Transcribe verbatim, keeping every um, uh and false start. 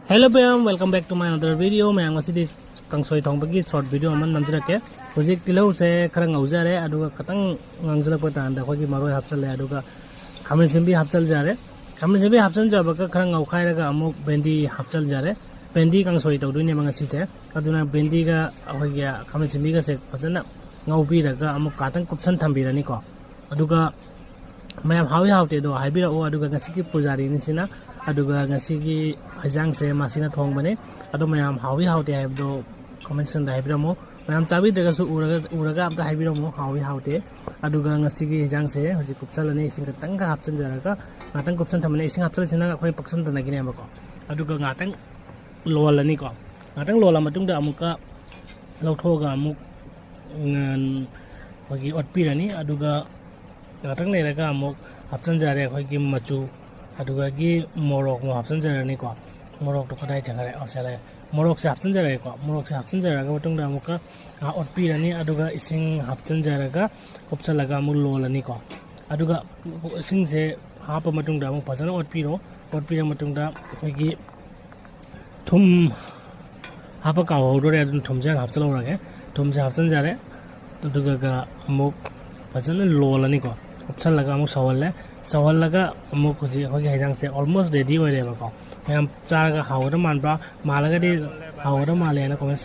Hello ꯃꯌꯥꯝ, welcome back to my another video. ꯃꯌꯥꯝ, ꯉꯁꯤꯗꯤ ꯀꯥꯡꯁꯣꯏ ꯊꯣꯡꯕꯒꯤ short video ꯑꯃ ꯅꯝꯖꯔꯛꯀꯦ꯫ ꯍꯧꯖꯤꯛ ꯇꯤꯜꯍꯧꯁꯦ ꯈꯔ ꯉꯧꯖꯔꯦ, ꯑꯗꯨꯒ ꯈꯤꯇꯪ ꯉꯥꯡꯁꯤꯜꯂꯛꯄ ꯀꯥꯟꯗ ꯑꯩꯈꯣꯏꯒꯤ ꯃꯔꯣꯏ ꯍꯥꯞꯆꯜꯂꯦ, ꯑꯗꯨꯒ ꯈꯥꯃꯦꯟ ꯑꯁꯤꯟꯕꯤ ꯍꯥꯞꯆꯤꯟꯖꯔꯦ꯫ ꯈꯥꯃꯦꯟ ꯑꯁꯤꯟꯕꯤ ꯍꯥꯞꯆꯤꯟꯖꯕꯒ ꯈꯔ ꯉꯧꯈꯥꯏꯔꯒ ꯑꯃꯨꯛ ꯚꯦꯟꯗꯤ ꯍꯥꯞꯆꯤꯟꯖꯔꯦ꯫ ꯚꯦꯟꯗꯤ ꯀꯥꯡꯁꯣꯏ ꯇꯧꯗꯣꯏꯅꯦꯕ ꯉꯁꯤꯁꯦ꯫ ꯑꯗꯨꯅ ꯚꯦꯟꯗꯤꯒ ꯑꯩꯈꯣꯏꯒꯤ ꯈꯥꯃꯦꯟ ꯑꯁꯤꯟꯕꯤꯒꯁꯦ ꯐꯖꯅ ꯉꯧꯕꯤꯔꯒ ꯑꯃꯨꯛ ꯉꯥꯛꯇꯪ ꯀꯨꯞꯁꯟ ꯊꯝꯕꯤꯔꯅꯤꯀꯣ꯫ ꯑꯗꯨꯒ ꯃꯌꯥꯝ ꯍꯥꯎꯏ ꯍꯥꯎꯇꯦꯗꯣ ꯍꯥꯏꯕꯤꯔꯛꯑꯣ꯫ ꯑꯗꯨꯒ ꯉꯁꯤꯒꯤ ꯄꯨꯖꯥꯔꯤꯅꯤꯁꯤꯅ, ꯑꯗꯨꯒ ꯉꯁꯤꯒꯤ ꯍꯩꯖꯥꯡꯁꯦ ꯃꯥꯁꯤꯅ ꯊꯣꯡꯕꯅꯦ꯫ ꯑꯗꯣ ꯃꯌꯥꯝ ꯍꯥꯎꯏ ꯍꯥꯎꯇꯦ ꯍꯥꯏꯕꯗꯣ comment section ꯗ ꯍꯥꯏꯕꯤꯔꯝꯃꯣ꯫ ꯃꯌꯥꯝ ꯆꯥꯕꯤꯗ꯭ꯔꯒꯁꯨ ꯎꯔꯒ, ꯎꯔꯒ ꯑꯝꯇ ꯍꯥꯏꯕꯤꯔꯝꯃꯣ, ꯍꯥꯎꯏ ꯍꯥꯎꯇꯦ꯫ ꯑꯗꯨꯒ ꯉꯁꯤꯒꯤ ꯍꯩꯖꯥꯡꯁꯦ ꯍꯧꯖꯤꯛ ꯀꯨꯞꯁꯜꯂꯅꯤ, ꯏꯁꯤꯡ ꯈꯤꯇꯪꯒ ꯍꯥꯞꯆꯤꯟꯖꯔꯒ ꯉꯥꯛꯇꯪ ꯀꯨꯞꯁꯟ ꯊꯝꯃꯅꯤ꯫ ꯏꯁꯤꯡ ꯍꯥꯞꯆꯤꯜꯂꯤꯁꯤꯅ ꯑꯩꯈꯣꯏ ꯄꯛꯁꯟꯗꯅꯒꯤꯅꯦꯕꯀꯣ꯫ ꯑꯗꯨꯒ ꯉꯥꯛꯇꯪ ꯂꯣꯜꯂꯅꯤꯀꯣ꯫ ꯉꯥꯛꯇꯪ ꯂꯣꯜꯂ ꯃꯇꯨꯡꯗ ꯑꯃꯨꯛꯀ ꯂꯧꯊꯣꯛꯑꯒ ꯑꯃꯨꯛ, ꯎꯝ, ꯑꯩꯈꯣꯏꯒꯤ ꯑꯣꯠꯄꯤꯔꯅꯤ꯫ ꯑꯗꯨꯒ ꯉꯥꯛꯇꯪ ꯂꯩꯔꯒ ꯑꯃꯨꯛ ꯍꯥꯞꯆꯤꯟꯖꯔꯦ ꯑꯩꯈꯣꯏꯒꯤ ꯃꯆꯨ, ꯑꯗꯨꯗꯒꯤ ꯃꯣꯔꯣꯛ ꯑꯃꯨꯛ ꯍꯥꯞꯆꯤꯟꯖꯔꯅꯤꯀꯣ꯫ ꯃꯣꯔꯣꯛꯇꯣ ꯀꯗꯥꯏ ꯆꯠꯈ꯭ꯔꯦ? ꯑꯣ, ꯁꯤ ꯂꯩꯔꯦ꯫ ꯃꯣꯔꯣꯛꯁꯦ ꯍꯥꯞꯆꯤꯟꯖꯔꯒꯦꯀꯣ꯫ ꯃꯣꯔꯣꯛꯁꯦ ꯍꯥꯞꯆꯤꯟꯖꯔꯒ ꯃꯇꯨꯡꯗ ꯑꯃꯨꯛꯀ, ꯑ, ꯑꯣꯠꯄꯤꯔꯅꯤ꯫ ꯑꯗꯨꯒ ꯏꯁꯤꯡ ꯍꯥꯞꯆꯤꯟꯖꯔꯒ ꯀꯨꯞꯁꯜꯂꯒ ꯑꯃꯨꯛ ꯂꯣꯜꯂꯅꯤꯀꯣ꯫ ꯑꯗꯨꯒ ꯏꯁꯤꯡꯁꯦ ꯍꯥꯞꯄ ꯃꯇꯨꯡꯗ ꯑꯃꯨꯛ ꯐꯖꯅ ꯑꯣꯠꯄꯤꯔꯣ꯫ ꯑꯣꯠꯄꯤꯔ ꯃꯇꯨꯡꯗ ꯑꯩꯈꯣꯏꯒꯤ ꯊꯨꯝ ꯍꯥꯞꯄ ꯀꯥꯎꯍꯧꯗꯣꯔꯦ, ꯑꯗꯨꯅ ꯊꯨꯝꯁꯦ ꯍꯥꯟꯅ ꯍꯥꯞꯆꯤꯜꯍꯧꯔꯒꯦ꯫ ꯊꯨꯝꯁꯦ ꯍꯥꯞꯆꯤꯟꯖꯔꯦ꯫ ꯑꯗꯨꯒ ꯑꯃꯨꯛ ꯐꯖꯅ ꯂꯣꯜꯂꯅꯤꯀꯣ꯫ ꯀꯨꯞꯁꯜꯂꯒ ꯑꯃꯨꯛ ꯁꯧꯍꯜꯂꯦ꯫ ꯁꯧꯍꯜꯂꯒ ꯑꯃꯨꯛ ꯍꯧꯖꯤꯛ ꯑꯩꯈꯣꯏꯒꯤ ꯍꯩꯖꯥꯡꯁꯦ almost ready ꯑꯣꯏꯔꯦꯕꯀꯣ꯫ ꯃꯌꯥꯝ ꯆꯥꯔꯒ ꯍꯥꯎꯒꯗꯕ ꯃꯥꯟꯕ꯭ꯔꯥ? ꯃꯥꯜꯂꯒꯗꯤ ꯍꯥꯎꯒꯗꯕ ꯃꯥꯜꯂꯦꯅ comment